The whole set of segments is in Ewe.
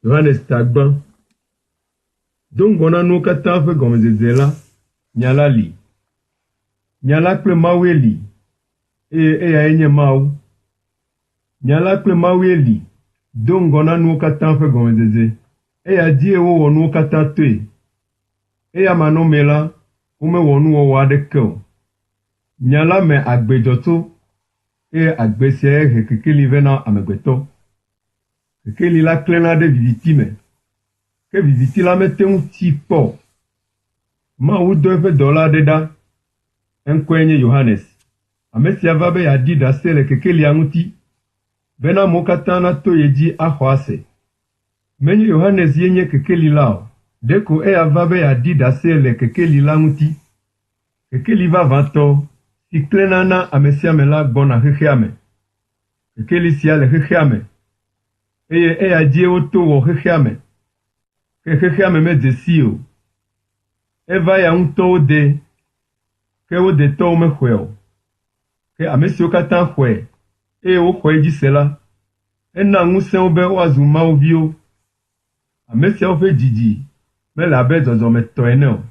Yohanes ta gbã. Do ŋgɔ na nuwo katã ƒe gɔmedzedze la, Nya la li. Nya la kple Mawue li, eye eyae nye Mawu. Nya la kple Mawue li do ŋgɔ na nuwo katã ƒe gɔmedzedze. Eya dzie wowɔ nuwo katã toe. Eya manɔmee la, womewɔ nuwɔwɔ aɖeke o. Nya la me agbe dzɔ tso, eye agbe siae he kekeli vɛ na amegbetɔ. Kekeli la klẽna ɖe viviti me, ke viviti la mete ŋu tsii kpɔ o. Mawu dɔ eƒe dɔla aɖe ɖa, eŋkɔe nye Yohanes. Ame sia va be yeaɖi ɖase le kekelia ŋuti, bena amewo katã nato ye dzi axɔ ase. Menye Yohanes ye nye kekeli la o, ɖeko eya va be yeaɖi ɖase le kekeli la ŋuti. Kekeli vavãtɔ, si klẽna na ame sia ame la gbɔna xexea me. Kekeli sia le xexea me, eye eya dzie woto wɔ xexea me, ke xexea me medze sii o. Eva eya ŋutɔ wo de, ke wo detɔwo mexɔe o. Ke ame siwo katã xɔe, eye woxɔ edzi se la, ena ŋusẽ wo be woazu Mawu viwo. Ame siawo ƒe dzidzi mele abe dzɔdzɔme tɔ ene o.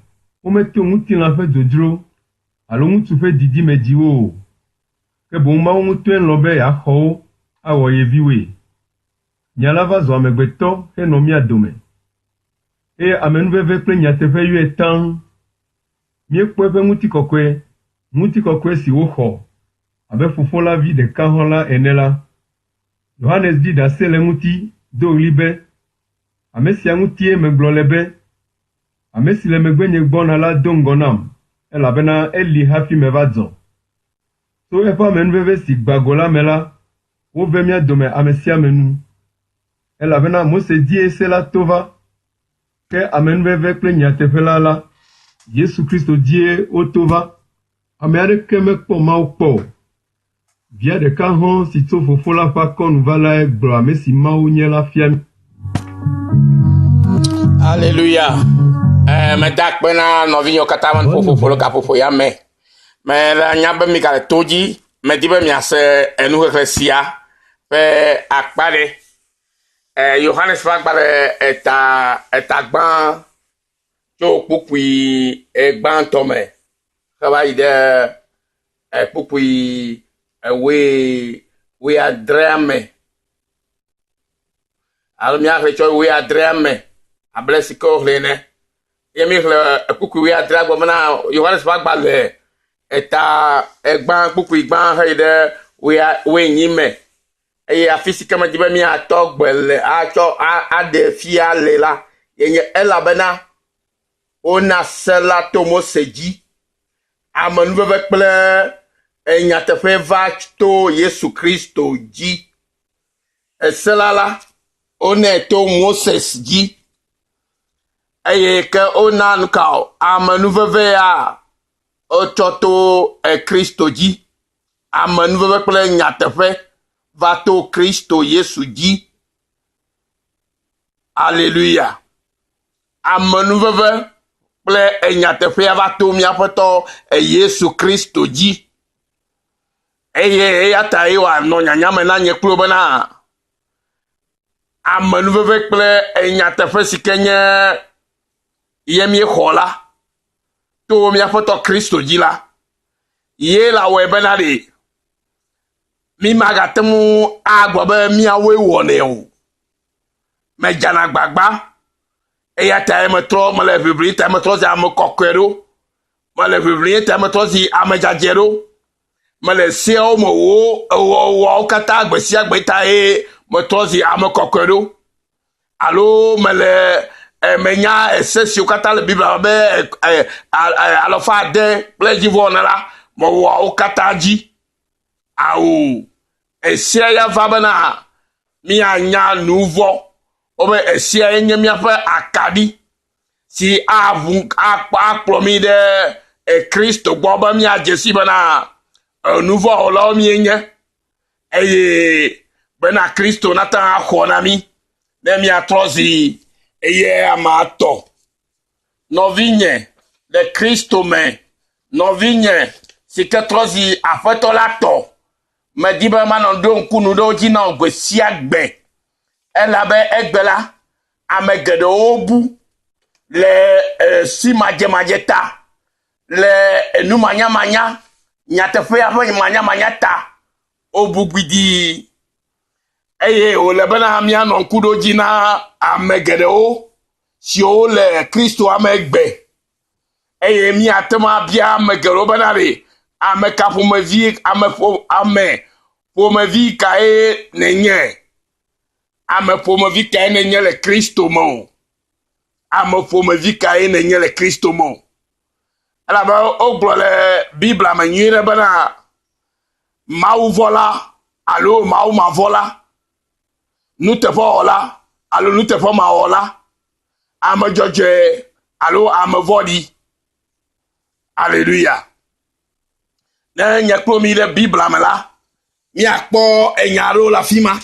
Wometo ŋutilã ƒe dzodzro alo ŋutsu ƒe didi me dzi wo o. Ke boŋ Mawu ŋutɔe lɔ̃ be yeaxɔ wo awɔ ye viwoe. Nya la va zu amegbetɔ henɔ mía dome, eye amenuveve kple nyateƒe yɔe taŋ. Míekpɔ eƒe ŋutikɔkɔe, ŋutikɔkɔe si wòxɔ abe Fofo la vi ɖeka hɔ̃ la ene la. Yohanes ɖi ɖase le eŋuti do ɣli be, Ame sia ŋutie megblɔ le be, Ame si le megbenye gbɔna la do ŋgɔ nam, elabena eli hafi meva dzɔ. To eƒe amenuveve si gba go la me la, wove mía dome ame sia ame nu. Elabena Mose dzie se la to va, ke amenuveve kple nyateƒe la la, Yesu Kristo dzie woto va. Ame aɖeke mekpɔ Mawu kpɔ o. Via ɖeka hɔ̃ si tso Fofo la ƒe akɔnu va lae gblɔ ame si Mawu nye la fia mí. Aleluya. Eh, meda akpe na nɔvinyewo katã me ƒoƒoƒo le gaƒoƒo ya me. Mele nya be migale to dzi. Medi be miase enuxexlẽ sia ƒe akpa ɖe. Eh, Yohanes ƒe agbalẽ eta eta gbã tso kpukpui gbãtɔ me heva yi ɖe kpukpui ewoe wuiadrea me. Alo míaxlẽ tso wuiadrea me abe ale si ke woxlẽe ene. Ye míxlẽ kpukpui wuiadrea gblɔ bena Yohanes ƒe agbalẽ eta egbã kpukpui gbã heyi ɖe wuienyi me. Eye afi si ke medi be míatɔ gbe le atsɔ aɖe fia le la, ye nye elabena wona se la to Mose dzi. Amenuveve kple nyateƒe va to Yesu Kristo dzi. Ese la la, wonɛ to Moses dzi. Eye ke wona nuka o? Amenuveve ya wotsɔ to Kristo dzi. Amenuveve kple nyateƒe va to Kristo Yesu dzi. Aleluya. Amenuveve kple nyateƒea va to míaƒetɔ Yesu Kristo dzi. Eye eya ta ye wòanɔ nyanya me na nye kple wò bena amenuveve kple nyateƒe si ke nye ye míexɔ la to míaƒetɔ Kristo dzi la, ye la wɔe bena ɖe mi magate ŋu agblɔ be míawoe wɔnɛ o. Medzana agbagba eya tae metrɔ mele ʋiʋli ta metrɔ zi ame kɔkɔe ɖo. Mele ʋiʋli ta metrɔ zi ame dzadzɛ ɖo. Mele seawo me wo ewɔwɔwo katã gbe sia gbe tae metrɔ zi ame kɔkɔe ɖo. Alo mele menya ese siwo katã le Biblia me be alafa ade kple edzivɔ ene la, mewɔa wo katã dzi. Ao, esia ya va bena míanya nu vɔ̃. Wobe esia nye míaƒe akaɖi si aʋu akplɔ mí ɖe Kristo gbɔ be míadze si bena nu vɔ̃ wɔlawo míenye eye bena Kristo nate ŋu axɔ na mí ne míatrɔ zi eye amea tɔ. Nɔvinye le Kristo me, nɔvinye si ke trɔ zi Aƒetɔ la tɔ, medi be manɔ ɖo ŋku nu ɖewo dzi na wò gbe sia gbe elabe egbe la, Ame geɖewo bu le esi madzemadze ta, le enumanyamanya, nyateƒea ƒe manyamanya ta, wobu gbidii. Eye wòle bena míanɔ ŋku ɖo dzi na ame geɖewo siwo le Kristoa me gbe. Eye míate ŋu abia ame geɖewo bena ɖe ame ka ƒomevi ame ƒo ame ƒomevi kae nènye? Ame ƒomevi kae nènye le Kristo me o? Ame ƒomevi kae nènye le Kristo me o? Elabe wogblɔ le Biblia me nyuie ɖe bena Mawuvɔ̃la alo mawumavɔ̃la, nuteƒewɔla alo nuteƒemawɔla, ame dzɔdzɔe alo ame vɔ̃ɖi. Aleluya. Ne nye kple mi ɖe Biblia me la, míakpɔ enya aɖewo le afi ma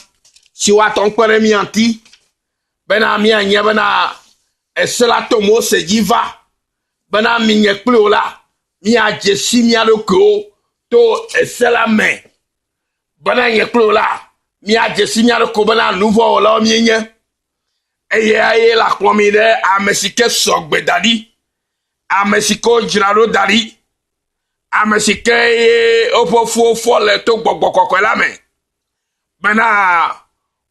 si woate ŋu kpe ɖe mía ŋuti bena míanye bena ese la to Mose dzi va bena minye kpli wo la míadze si mía ɖokuiwo to ese la me bena nye kpli wo la míadze si mía ɖokuiwo bena nu vɔ̃ wɔlawo míenye eye eye la kplɔ mi ɖe ame si ke sɔ gbe da ɖi ame si ke wodzra ɖo da ɖi ame si ke ye woƒe fuwo fɔ le to gbɔgbɔ kɔkɔe la me bena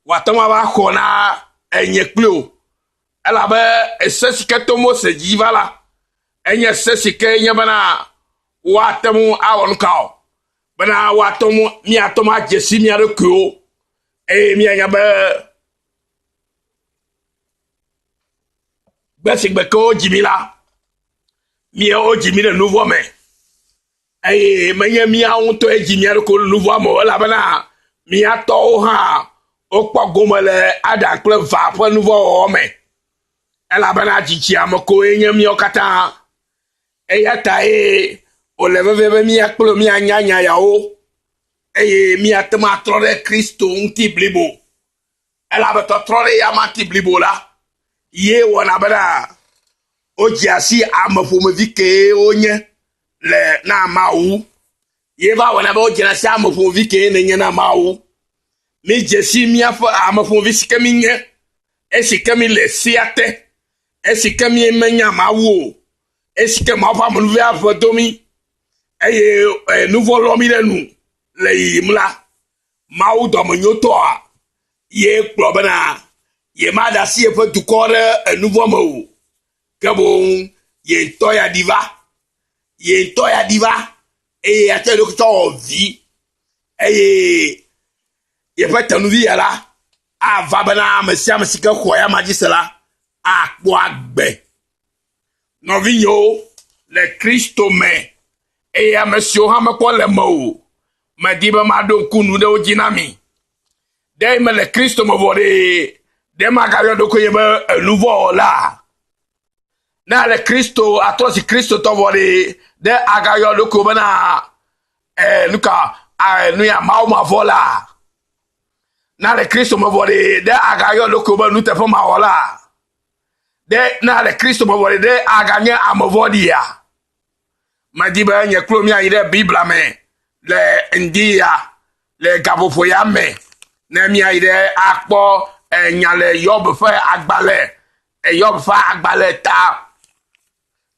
wòate ŋu ava xɔ na enye kpli o elabe ese si ke to Mose dzi va la enye se si ke nye bena woate ŋu awɔ nu ka o bena woate ŋu míate ŋu adze si mía ɖokuiwo eye míanya be gbe si gbe ke wodzi mí la míawo wodzi mí ɖe nu vɔ̃ me eye menye míawo ŋutɔe dzi mía ɖokuiwo ɖe nu vɔ̃ me o elabena mía tɔwo hã wokpɔ gome le Adam kple Eva ƒe nu vɔ̃ wɔwɔ me elabena dzitsiame koe nye míawo katã. Eya tae wòle vevie be mía kple míanya nya yawo eye míate ŋu atrɔ ɖe Kristo ŋuti blibo. Elabe tɔtrɔ ɖe eya ŋuti blibo la ye wɔna bena wodzea si ame ƒomevi kee wonye le na Mawu. Ye va wɔna be wodzena si ame ƒomevi kee nènye na Mawu. Mídze si míaƒe ame ƒomevi si ke mínye esi ke míle sea te, esi ke mímenya Mawu o, esi ke Mawu ƒe amenuvevea ʋe do mí eye eh, nu vɔ̃ lɔ mí ɖe nu le yiyim la, Mawu dɔmenyotɔa ye kplɔ bena yemaɖe asi yeƒe dukɔ ɖe enu vɔ̃ me o, ke boŋ ye ŋutɔ yeaɖi va, ye ŋutɔ yeaɖi va eye yeatsɔ eɖokui tsɔ wɔ vi eye yeƒe tenuvi ya la ava bena ame sia ame si ke xɔ ya ma dzi se la akpɔ agbe. Nɔvinyewo le Kristo me eye ame siwo hã mekpɔ le eme o, medi be maɖo ŋku nu ɖewo dzi na mi. Ɖe mele Kristo me vɔ ɖe, ɖe magayɔ ɖokuinye be enuvɔ̃wɔla? Ne ale Kristo atrɔ si Kristotɔ vɔ ɖe, ɖe agayɔ ɖokuiwò bena e, nuka nu ya Mawu mavɔ̃la? Ne ale Kristo me vɔ ɖe, ɖe agayɔ ɖokuiwò be nuteƒemawɔla? Ɖe ne ale Kristo me vɔ ɖe, ɖe aganye ame vɔ̃ɖia? Medi be nye kple míayi ɖe Biblia me le ŋdi ya le gaƒoƒo ya me ne míayi ɖe akpɔ enya le Yob ƒe agbalẽ Yob ƒe agbalẽ ta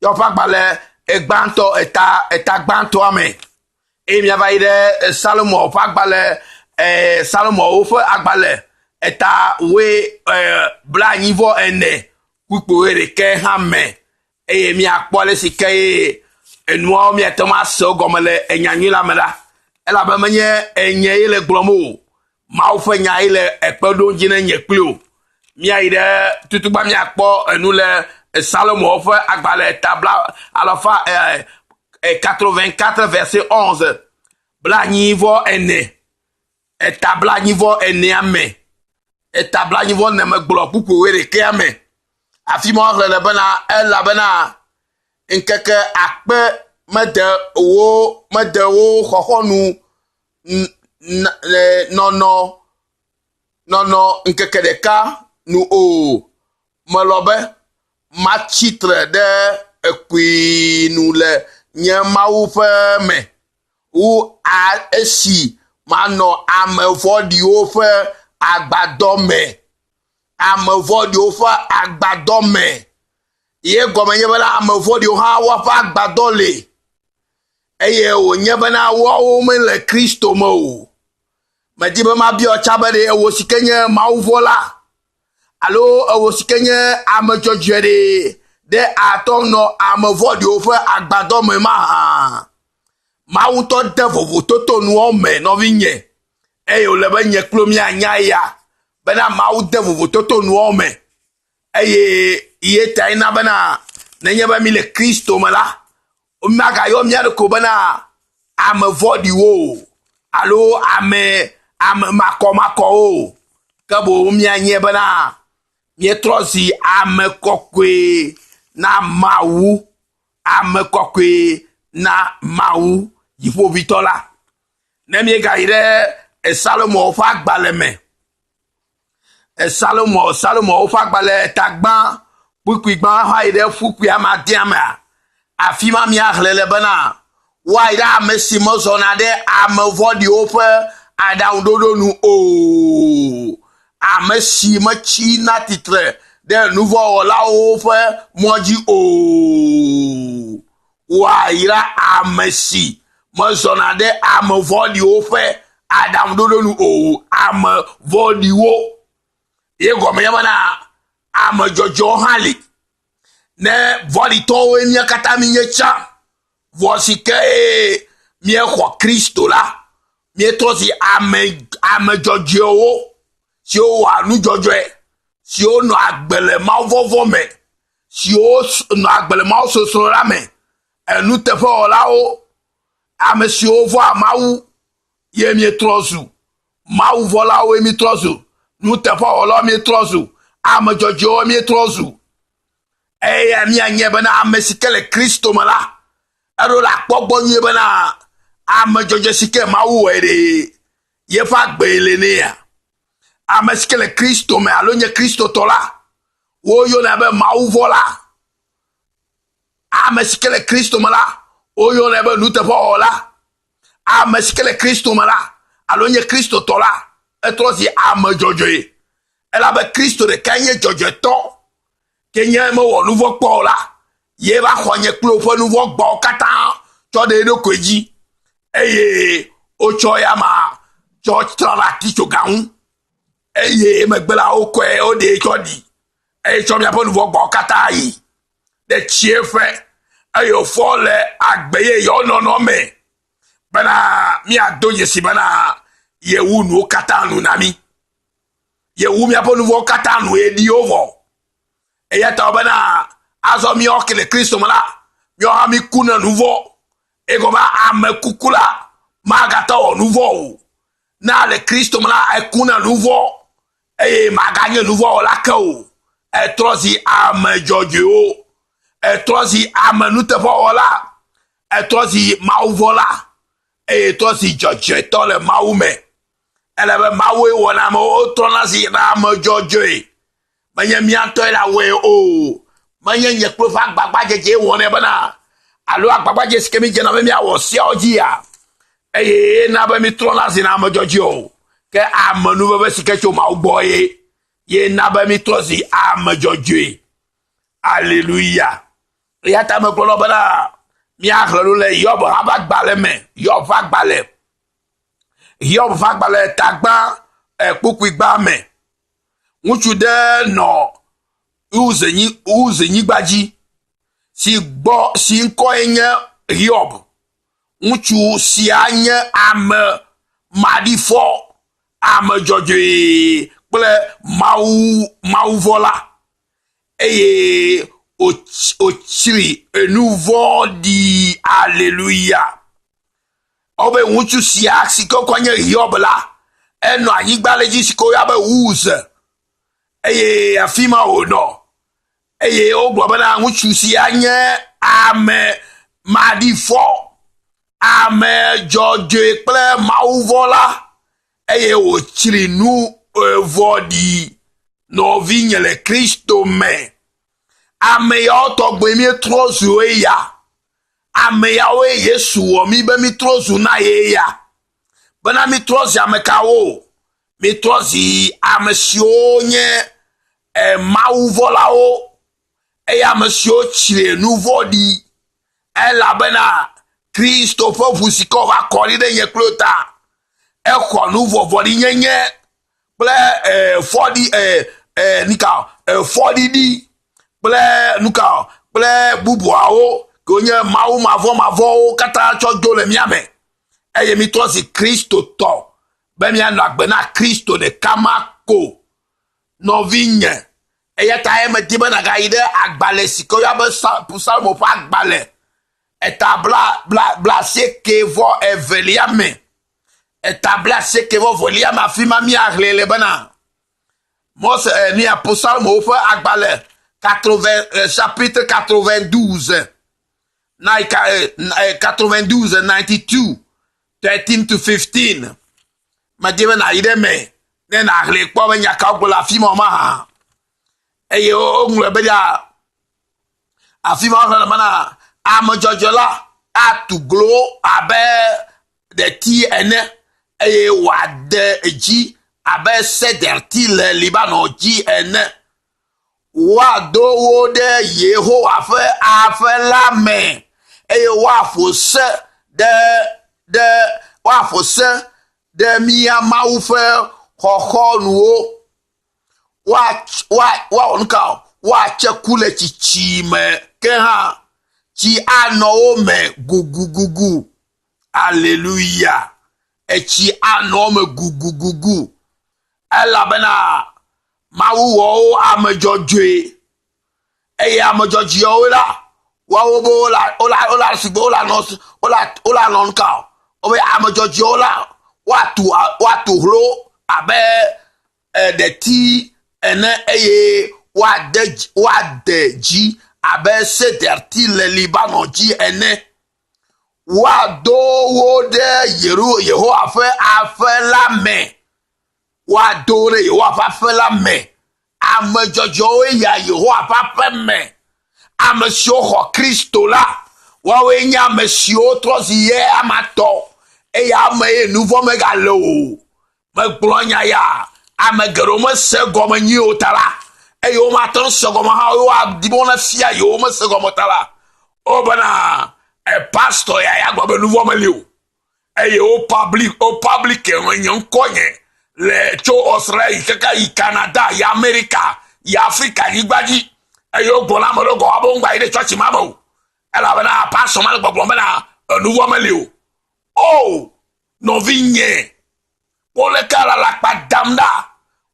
Yob ƒe agbalẽ gbãtɔ eta eta gbãtɔa me eye míava yi ɖe Salomo ƒe agbalẽ Salomo ƒe agbalẽ eta woe blaenyi vɔ ene kpukpui ɖekɛ hã me eye míakpɔ ale si ke ye enuawo míate ŋu ase wo gɔme le enya nyui la me la. Elabe menye enye ye le gblɔm o. Mawu ƒe nya ye le ekpe ɖom dzi ne nye kpli o. Míayi ɖe tutugba míakpɔ enu le Salomo ƒe agbalẽ ta bla alafa 84 verset 11 blanyi vɔ ene eta blanyi vɔ enea me eta blanyi vɔ ene me gblɔ kpukpui wuiɖekɛa me. Afi ma woxlẽ le bena elabena ŋkeke akpe mede wo mede wo xɔxɔnu nɔnɔ nɔnɔ ŋkeke ɖeka nu o. Melɔ̃ be matsi tre ɖe ekpui nu le nye Mawu ƒe me wu esi manɔ ame vɔ̃ɖiwo ƒe agbadɔ me. ame vɔ̃ɖiwo ƒe agbadɔ me. Ye gɔme nye bena ame vɔ̃ɖiwo hã woaƒe agbadɔ li eye wònye bena woawo mele Kristo me o. Medi be mabiɔ tsa be ɖe ewò si ke nye mawuvɔ̃la alo ewò si ke nye ame dzɔdzɔe ɖe ɖe atɔ nɔ ame vɔ̃ɖiwo ƒe agbadɔ me mahã? Mawu ŋutɔ de vovototo nuawo me nɔvinye eye wòle be nye kple míanya eya bena Mawu de vovototo nuawo me eye ye tae na bena nenye be mi le Kristo me la, magayɔ mía ɖokui bena ame vɔ̃ɖiwo o alo ame ame makɔmakɔwo o ke boŋ míanye bena míetrɔ zi ame kɔkɔe na Mawu ame kɔkɔe na Mawu Dziƒoʋĩtɔ la. Ne míegayi ɖe Salomo ƒe agbalẽ me, Salomo Salomo ƒe agbalẽ tagbã kpukpui gbã hã yi ɖe kpukpui amadea mea, afi ma míaxlẽ le bena woayi ɖe ame si mezɔna ɖe ame vɔ̃ɖiwo ƒe aɖaŋuɖoɖo nu o, ame si metsina tsitre ɖe nuvɔ̃wɔlawo ƒe mɔ dzi o. Woayra ame si mezɔna ɖe ame vɔ̃ɖiwo ƒe aɖaŋuɖoɖo nu o. Ame vɔ̃ɖiwo ye gɔme nye bena ame dzɔdzɔewo hã li. Ne vɔ̃ɖitɔwoe mía katã míenye tsã, vɔ si ke míexɔ Kristo la, míetrɔ zi ame ame dzɔdzɔewo siwo wɔa nu dzɔdzɔe, siwo nɔ agbe le mawuvɔvɔ̃ me, siwo nɔ agbe le mawusosroɖa me, enuteƒewɔlawo, ame siwo vɔ̃a Mawu ye míetrɔ zu. Mawuvɔ̃lawoe míetrɔ zu, nuteƒewɔlawo míetrɔ zu, ame dzɔdzɔewo míetrɔ zu. Eya míanye bena ame si ke le Kristo me la, eɖo la kpɔ gbɔ nyuie bena ame dzɔdzɔe si ke Mawu wɔe ɖe yeƒe agbee le nɛa. Ame si ke le Kristo me alo nye Kristotɔ la, woyɔna be mawuvɔ̃la. Ame si ke le Kristo me la, woyɔnɛ be nuteƒewɔla. Ame si ke le Kristo me la, alo nye Kristotɔ la, etrɔ zi ame dzɔdzɔe. Elabe Kristo ɖekae nye dzɔdzɔetɔ, ke nye mewɔ nu vɔ̃ kpɔ o la, ye va xɔ nye kple woƒe nu vɔ̃ gbɔwo katã tsɔ ɖe eɖokui dzi eye wotsɔ ya ma tsɔ tra ɖe atitsoga ŋu eye emegbe la wokɔe woɖee tsɔ ɖi eye tsɔ miaƒe nu vɔ̃ gbɔwo katã yi ɖe tsieƒe eye wòfɔ le agbe yeyewo nɔnɔ me bena míado dzesi bena yewu nuwo katã nu na mí. Yewu míaƒe nu vɔ̃wo katã nu eye wo vɔ. Eya ta bena azɔ míawo ke le Kristo me la, míawo hã míku na nu vɔ̃. Egɔme ame kuku la magate wɔ nu vɔ̃ o. Na le Kristo me la, eku na nu vɔ̃ eye maganye nu vɔ̃ wɔla ke o. Etrɔ zi ame dzɔdzɔewo, etrɔ zi ame nuteƒewɔla, etrɔ zi mawuvɔ̃la eye etrɔ zi dzɔdzɔetɔ le Mawu me. Ele be Mawue wɔna amewo wotrɔna zi na ame dzɔdzɔe. Menye mía ŋutɔe la wɔe o. Menye nye kple ƒe agbagbadzedze wɔnɛ bena alo agbagbadze si ke mídzena be míawɔ seawo dzia eye na be mítrɔna zi na ame dzɔdzɔe o. Ke amenuveve si ke tso Mawu gbɔ ye ye na be mítrɔ zi ame dzɔdzɔe. Aleluya. Eya ta megblɔ na bena míaxlẽ nu le Hiob hã ƒe agbalẽ me. Hiob ƒe agbalẽ. Hiob ƒe agbalẽ tagbã kpukpui gbã me. Ŋutsu ɖe nɔ Uz-nyigba dzi si gbɔ si ŋkɔe nye Hiob. Ŋutsu sia nye ame maɖifɔ, ame dzɔdzɔe kple Mawu mawuvɔ̃la eye wòtsri enu vɔ̃ɖi. Aleluya. Wobe ŋutsu sia si ke ŋkɔe nye Hiob la, enɔ anyigba ɖe dzi si ke woyɔna be Uz eye afi ma wònɔ. Eye wogblɔ bena ŋutsu sia nye ame maɖifɔ, ame dzɔdzɔe kple mawuvɔ̃la eye wòtsri nu vɔ̃ɖi. Nɔvinye le Kristo me, ame yawo tɔgbe míetrɔ zu eya. Ame yawoe Yesu wɔ mí be mítrɔ zu na ye ya. Bena mítrɔ zi ame kawo? Mítrɔ zi ame siwo nye E, mawuvɔlawo eye ame siwo tsri nu vɔ̃ɖi elabena Kristo ƒe ʋu si ke wòva kɔ ɖi ɖe nye kple ta exɔ nu vɔvɔ̃ɖinyenye kple e, fɔɖi e, e, nika e, fɔɖiɖi kple nuka kple bubuawo ke wonye mawu mavɔmavɔwo katã tsɔ do le mía me eye mitrɔ zi Kristotɔ be míanɔ agbe na Kristo ɖeka ma ko. Nɔvinye, eya ta medi be nàgayi ɖe agbalẽ si ke woyɔna be Psalmo ƒe agbalẽ eta bla bla blaasieke vɔ evelia me. Eta blaasieke vɔ evelia me afi ma míaxlẽe le bena Mose eh, mía Psalmo ƒe agbalẽ 80 eh, chapitre 92 92 92 13 to 15 medi be nàyi ɖe eme ne nàxlẽe kpɔ be nya kawo gblɔ le afi ma mahã. Eye woŋlɔe be ɖa afi ma woxlẽ bena ame dzɔdzɔe la atu glo abe ɖeti ene eye wòade dzi abe sederti le Libanon dzi ene. Woado wo ɖe Yehowa ƒe aƒe la me eye woaƒo se ɖe ɖe woaƒo se ɖe mía Mawu ƒe xɔxɔnuwo. Woa woawɔ nu ka? Woatse ku le tsitsime ke hã tsi anɔ wo me gugugugu. Aleluya! Etsi anɔ wo me gugugugu elabena Mawu wɔ wo ame dzɔdzɔe eye ame dzɔdzɔewo la, woawo be wola wola wola sigbe wola nɔ wola wola nɔ nu ka o. Wobe ame dzɔdzɔewo la, woatu woatu hlo abe ɖeti ene eye woade woade dzi abe sederti le Libanon dzi ene. Woado wo ɖe Yeru Yehowa ƒe aƒe la me. Woado wo ɖe Yehowa ƒe aƒe la me. Ame dzɔdzɔewoe yia Yehowa ƒe aƒe me. Ame siwo xɔ Kristo la, woawoe nye ame siwo trɔ zi ye ama tɔ eye ame ye nu vɔ̃ megale o. Megblɔ nya ya, ame geɖewo mese egɔme nyuie o ta la, eye womate ŋu se gɔme hã o, woadi be wonefia yewo mese gɔme ta la, wobena e pastor ya ya gblɔ be nu vɔ̃ meli o. Eye wo public wo public nye ŋkɔ nye le tso Australia yi kaka yi Canada yi Amerika yi Afrika nyigba dzi eye wogblɔ na ame ɖewo gɔ̃ hã be womgba yi ɖe tsɔtsi ma me o elabena pastor ma le gbɔgblɔm bena enu vɔ̃ meli o. O nɔvinye, kpɔ leke le alakpa dam ɖa.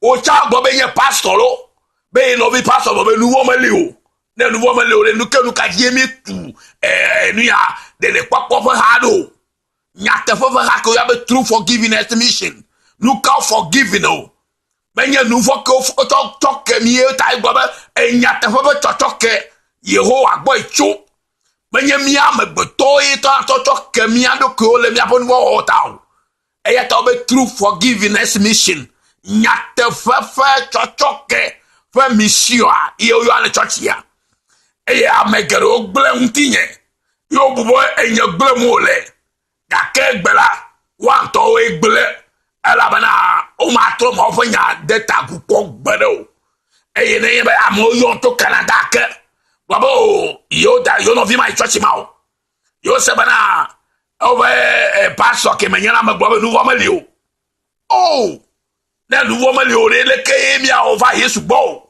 Wotsa gblɔ be nye pastor lo be ye nɔvi pastor gblɔ be nu vɔ̃ meli o. Ne nu vɔ̃ meli o ɖe, nu ke nu ka dzie míetu eh, nu ya ɖeɖekpɔkpɔ ƒe ha ɖo? Nyateƒe ƒe ha ke woyɔna be True Forgiveness Mission. Nu ka forgiving o? Menye nu vɔ̃ ke wotsɔ tsɔ ke mí ye ta egblɔ be enyateƒe ƒe tsɔtsɔ ke Yehowa gbɔe tso. Menye mía amegbetɔwo ye tɔ tsɔ tsɔ ke mía ɖokuiwo le míaƒe nu vɔ̃ wɔwɔ ta o. Eya ta wobe True Forgiveness Mission, nyateƒe ƒe tsɔtsɔke ƒe mission ye woyɔna le tsɔtsia. Eye ame geɖewo gblẽ ŋutinye ye wobu be enye gblẽm wole. Gake egbe la, woa ŋutɔwoe gblẽ elabena womatrɔ Mawu ƒe nya de ta agu kpɔ gbeɖe o. Eye nenye be amewo yɔm tso Canada ke gblɔ be o yewo da yewo nɔvi ma yi tsɔtsi ma o. Yewo se bena wobe eh, pastor ke menye la megblɔ be nuvɔ meli o. O, ne nuvɔ meli o ɖe, leke ye míawɔ va Yesu gbɔ o?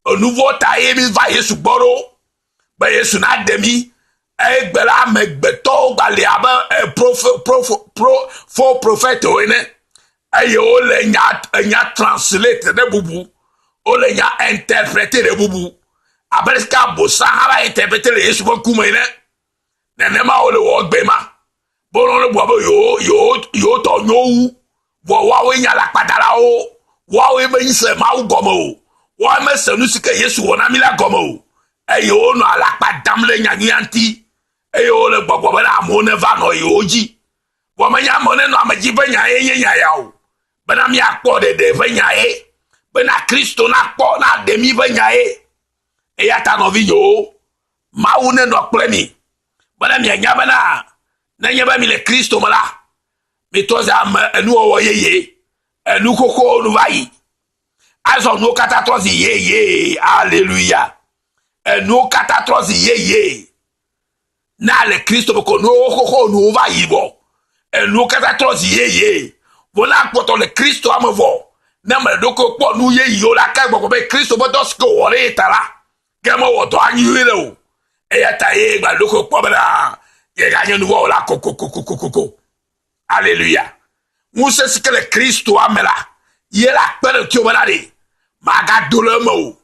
Enuvɔ ta ye mi va Yesu gbɔ ɖo be Yesu naɖe mí. Egbe la amegbetɔwo gbali abe eh, profe, profe, pro, fo profetwo ene eye wole nya, enya translate ɖe bubu, wole nya interprete ɖe bubu. Abe leke abosam hã va interprete le Yesu ƒe ŋkume ene. Nenema wole wɔ gbe ma. Be wole gblɔ be yewo yewo yewo tɔ nyo wu. Vɔ woawoe nye alakpadalawo. Woawoe mese Mawu gɔme o. Woawoe mese nu si ke Yesu wɔ na mí la gɔme o. Eye wonɔ alakpa dam ɖe nyanyuia ŋuti. Eye wole gbɔgblɔ bena amewo neva nɔ yewo dzi. Vɔ menye amewo nenɔ ame dzi ƒe nya ye nye nya ya o. Bena míakpɔ ɖeɖe ƒe nya ye. Bena Kristo nakpɔ naɖe mí ƒe nya ye. Eya ta nɔvinyewo, Mawu nenɔ kple mi bena mianya bena nenye be mile Kristo me la, mitrɔ zu ame enuwɔwɔ yeye, enu xoxowo nu va yi. Azɔ nuwo katã trɔ zi yeye. Aleluya. Enuwo katã trɔ zi yeye. Na le Kristo me ko nuwo xoxo nuwo va yi vɔ. Enuwo katã trɔ zi yeye. Vɔ na kpɔtɔ le Kristo ame vɔ. Ne ame ɖokui kpɔ nu yeyewo la ke gbɔgbɔ be Kristo ƒe dɔ si ke wòwɔ ɖe ye ta la, ke mewɔ dɔ nyuie ɖe o. Eya ta ye gba ɖokui kpɔ bena yeganye nuvɔ̃wɔla kokokokokoko. Aleluya. Ŋusẽ si ke le Kristoa me la, ye la kpe ɖe ŋutiwò bena ɖe màgado le eme o.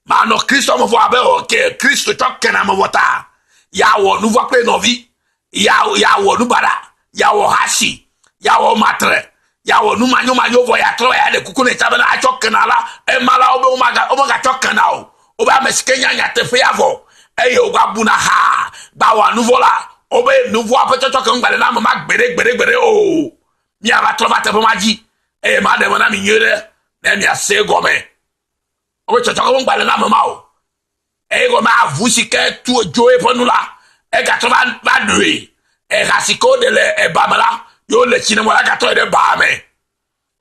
Manɔ Kristo me vɔ abe o ke Kristo tsɔ kena ame vɔ ta. Yeawɔ nu vɔ̃ kple nɔvi, ya yeawɔ nu baɖa, yeawɔ hasi, yeawɔ matre, yeawɔ nu manyomanyo vɔ yeatrɔ ya ɖe kuku nɛ tsã bena atsɔ kena la, ema la wobe womaga womegatsɔ kena o. Wobe ame si ke nya nyateƒea vɔ eye wògba buna xaa gba wɔa nu vɔ̃ la, wobe nu vɔ̃a ƒe tsɔtsɔke ŋugba le na ame ma gbeɖe gbeɖe gbeɖe o. Míava trɔ va teƒe ma dzi eye maɖe eme na mi nyuie ɖe ne miase egɔme. Wobe tsɔtsɔke ŋugba le na ame ma o. Eye gɔme avu si ke tu dzo eƒe nu la, egatrɔ va va ɖoe. Eha si ke woɖe le eba me la, ye wole tsi ne mɔ la gatrɔ yi ɖe baa me.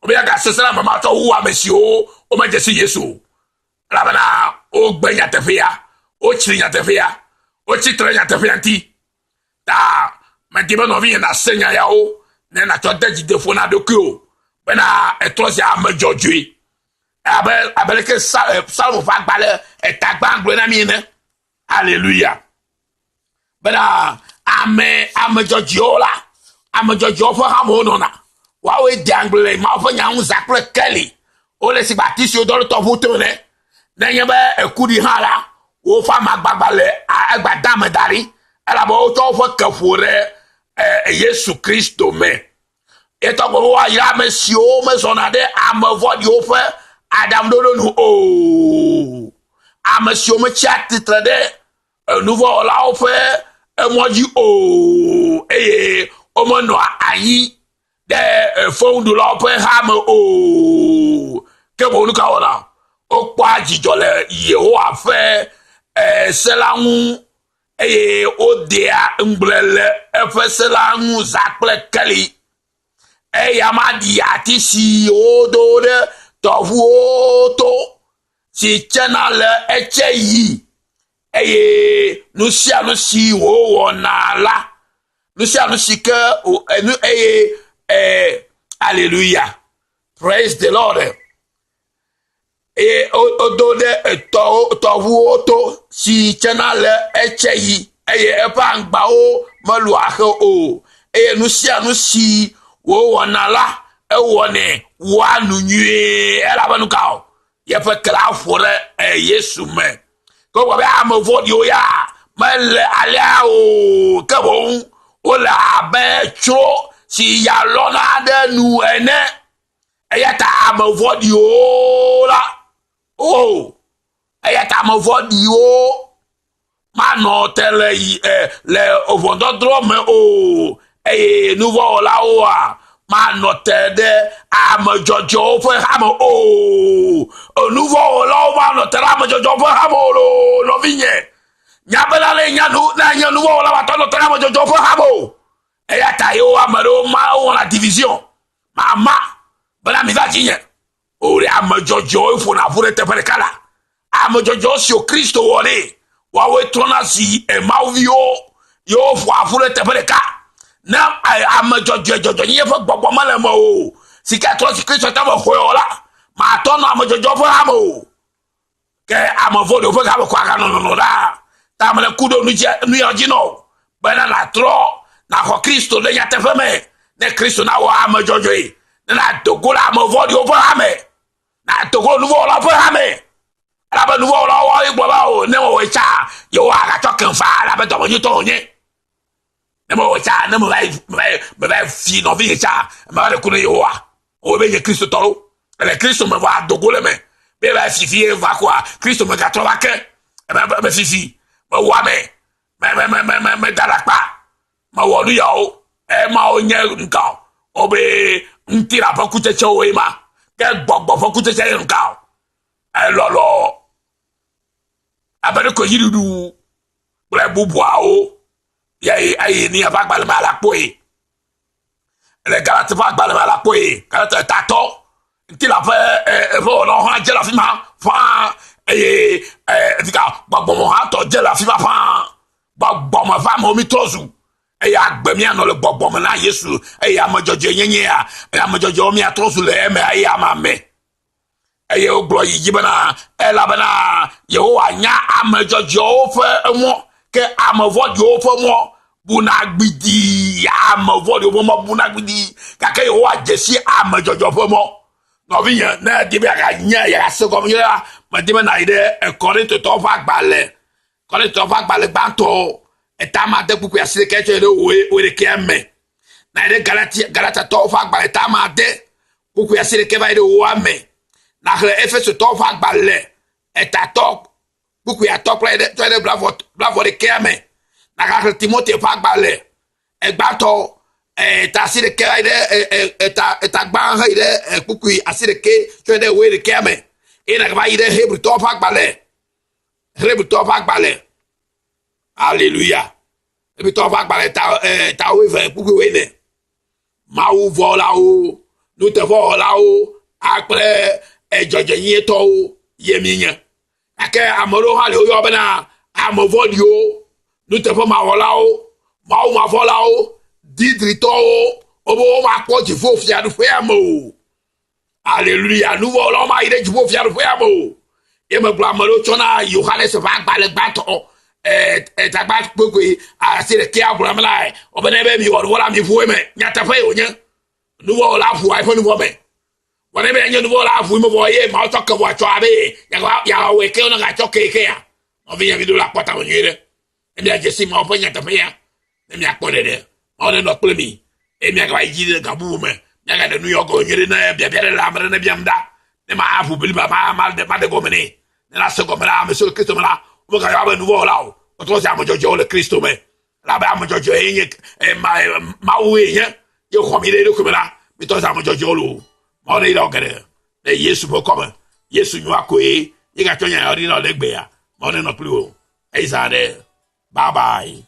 Wobe agasesẽ na ame ma tsɔ wu ame siwo womedze si Yesu o. Elabena wogbe nyateƒea, wotsri nyateƒea, wotsi tre ɖe nyateƒea ŋuti. Ta medi be nɔvinye nàse nya yawo ne nàtsɔ de dzi ƒo na ɖokuiwò bena ètrɔ zi ame dzɔdzɔe. Abe abe leke Psalmo ƒe agbalẽ eta gbã gblɔe na mí ene. Aleluya. Bena ame ame dzɔdzɔewo la, ame dzɔdzɔewo ƒe hamewo nɔna. Woawoe dea ŋugble le Mawu ƒe nya ŋu zã kple keli. Wole sigbe ati siwo dɔ ɖe tɔʋu to ene. Nenye be eku ɖi hã la, woƒe amagbagba le egba dame da ɖi elabe wotsɔ woƒe ke ƒo ɖe Yesu Kristo me. Etɔ gbe be woayra ame siwo mezɔna ɖe ame vɔ̃ɖiwo ƒe aɖaŋuɖoɖo nu o. Ame siwo metsia tsitre ɖe nuvɔ̃wɔlawo ƒe mɔ dzi o eye womenɔa anyi ɖe fewuɖulawo ƒe ha me o. Ke boŋ nu ka wɔna? Wokpɔa dzidzɔ le Yehowa ƒe se la ŋu eye wodea ŋugble le eƒe se la ŋu zã kple keli. Eya maɖi ati si wodo ɖe tɔʋuwo to, si tsena le etse yi, eye nu sia nu si wòwɔna la, nu sia nu si ke enu eye ee, aleluya, praise the Lord. eye wodo ɖe etɔwo tɔʋuwo to si tsena le etse yi eye eƒe aŋgbawo melu axe o eye nu sia nu si wòwɔna la ewɔnɛ wɔa nu nyuie elabe nu ka o yeƒe ke la ƒo ɖe Yesu me. Ke wogblɔ be ame vɔ̃ɖiwo ya mele alea o ke boŋ wole abe tsro si ya lɔna ɖe nu ene. Eya ta ame vɔ̃ɖiwo la, o, eya ta ame vɔ̃ɖiwo manɔ te le yi e, le ʋɔnudɔdrɔ̃ me o, eye nuvɔ̃wɔlawoa manɔ te ɖe ame dzɔdzɔewo ƒe hame o. Nuvɔ̃wɔlawo manɔ te ɖe ame dzɔdzɔewo ƒe hame o loo, nɔvinye. Nya bena ne nya nu ne nye nuvɔ̃wɔla matɔ nɔ te ɖe ame dzɔdzɔewo ƒe hame o. Eya ta yewo ame ɖewo ma wowɔna division mama bena mi va dzinye. O ɖe ame dzɔdzɔewo ƒona ƒu ɖe teƒe ɖeka la. Ame dzɔdzɔewo siwo Kristo wɔ ɖe, woawoe trɔna zi Mawuviwo ye woƒoa ƒu ɖe teƒe ɖeka. Ne ame dzɔdzɔe dzɔdzɔenyenye ƒe gbɔgbɔ mele eme o, si ke trɔ zi Kristo te mexɔe o la, matɔ nɔ ame dzɔdzɔewo ƒe hame o. Ke ame vɔ̃ɖiwo ƒe game ko aganɔ nɔnɔ ɖaa. Ta mele ku ɖo nu ya dzi nɔ o, bena nàtrɔ nàxɔ Kristo le nyateƒe me, ne Kristo nawɔ ame dzɔdzɔe, ne nàdo go le ame vɔ̃ɖiwo ƒe hame, nàdo go nuvɔ̃wɔlawo ƒe hame. Elabe nuvɔ̃wɔlawo woawoe gblɔ be o, ne mewɔe tsa, Yehowa agatsɔ kem faa elabe dɔmenyuitɔ wònye. Ne mewɔe tsa, ne meva yi meva yi fi nɔvinye tsa, meva ɖe ku ne Yehowa. Wowɔe be nye Kristotɔwo. Ele Kristo me vɔ ado go le me. Be va fifi ye va koa, Kristo me gatrɔ va ke. Ebe be fifi mewɔ ame. Me me me me me me da ɖakpa. Mewɔ nu yawo. Emawo nye nka o. Wobe ŋutilã ƒe kutsetsewo ye ma. Ke gbɔgbɔ ƒe kutsetse ye nka o. Elɔlɔ abe ɖeko yiɖuɖu kple bubuawo. Ye eye ni eƒe agbalẽ me ala kpɔe. Le Galati ƒe agbalẽ me la kpɔe. Galati etatɔ. Ŋutilã ƒe eƒe wɔnawo hã dze le afi ma ƒãa eye fika gbɔgbɔme hã tɔ dze le afi ma ƒãa. Gbɔgbɔme ƒe amewo mitrɔ zu eye agbe mianɔ le gbɔgbɔme na Yesu eye ame dzɔdzɔe nyenyea ame dzɔdzɔewo miatrɔ zu le eme eye ame ame. Eye wogblɔ yi dzi bena elabena Yehowa nya ame dzɔdzɔewo ƒe mɔ ke ame vɔ̃ɖiwo ƒe mɔ buna gbidii. Ame vɔ̃ɖiwo ƒe mɔ buna gbidii gake Yehowa dze si ame dzɔdzɔ ƒe mɔ. Nɔvinye, ne èdi be yeaganye yeagase gɔme nyuie la, medi be nàyi ɖe Korintotɔwo ƒe agbalẽ, Korintotɔwo ƒe agbalẽ gbãtɔ eta ma de kpukpui asiɖekɛ tsɔe ɖe wuiɖekɛa me. Nàyi ɖe Galatia, Galatiatɔwo ƒe agbalẽ eta ma de kpukpui asiɖekɛ va yi ɖe woa me. Nàxlẽ Efesotɔwo ƒe agbalẽ etatɔ kpukpui atɔ kple ɖe tsɔe ɖe blavɔ blavɔ ɖekɛa me. Nàgaxlẽ Timote ƒe agbalẽ egbãtɔ eta asiɖekɛ va yi ɖe eta eta gbã heyi ɖe kpukpui asiɖekɛ tsɔe ɖe wuiɖekɛa me. Eye nàgava yi ɖe Hebritɔwo ƒe agbalẽ Hebritɔwo ƒe agbalẽ Aleluya. Hebritɔwo ƒe agbalẽ ta ta wuieve kpukpui wuiene. Mawuvɔlawo, nuteƒewɔlawo akple dzɔdzɔenyuietɔwo ye míenye. Gake ame aɖewo hã li woyɔ bena ame vɔ̃ɖiwo, nuteƒemawɔlawo, mawumavɔ̃lawo, didritɔwo, wobe womakpɔ dziƒofiaɖuƒea me o. Aleluya. Nuvɔ̃wɔlawo mayi ɖe dziƒofiaɖuƒea me o. Ye megblɔ ame ɖewo tsɔna Yohanes ƒe agbalẽ gbãtɔ etagba kpekpe asi ɖekea gblɔ ame la wobe ne be miwɔ nuvɔ̃ la miʋu eme. Nyateƒe ye wònye. Nuvɔ̃wɔla ʋua eƒe nuvɔ̃ me. Vɔ ne be nye nuvɔ̃wɔla ʋu eme vɔ ye Mawu tsɔ ke vɔ tsɔ abe yeawɔe ke wonagatsɔ ke ke ya. Nɔvinye mi ɖo la kpɔ tame nyuie ɖe. Ne miadze si Mawu ƒe nyateƒea, ne miakpɔ ɖeɖe, Mawu nenɔ kple mi, eye miagava yi dzi ɖe ga bubu me, miagaɖe nu yɔ gɔme nyuie ɖe ne biabia ɖe le ame ɖe nebiam ɖa, ne maʋu bliba ma maɖe maɖe gɔme nɛ. Ne nase gɔme la, ame siwo le Kristo me la, womegayɔ abe nuvɔ̃wɔla o, wotrɔ zu ame dzɔdzɔewo le Kristo me. Elabe ame dzɔdzɔe ye nye Mawu ye nye, ye xɔ mi ɖe eɖokui me la, mitrɔ zu ame dzɔdzɔewo loo. Mawu neyra wò geɖe le Yesu ƒe kɔme. Yesu nyoa koe. Míegatsɔ nya yawo ɖi na wò ɖe egbea. Mawu nenɔ kpli wò. Eyi zã ɖe. Bye bye.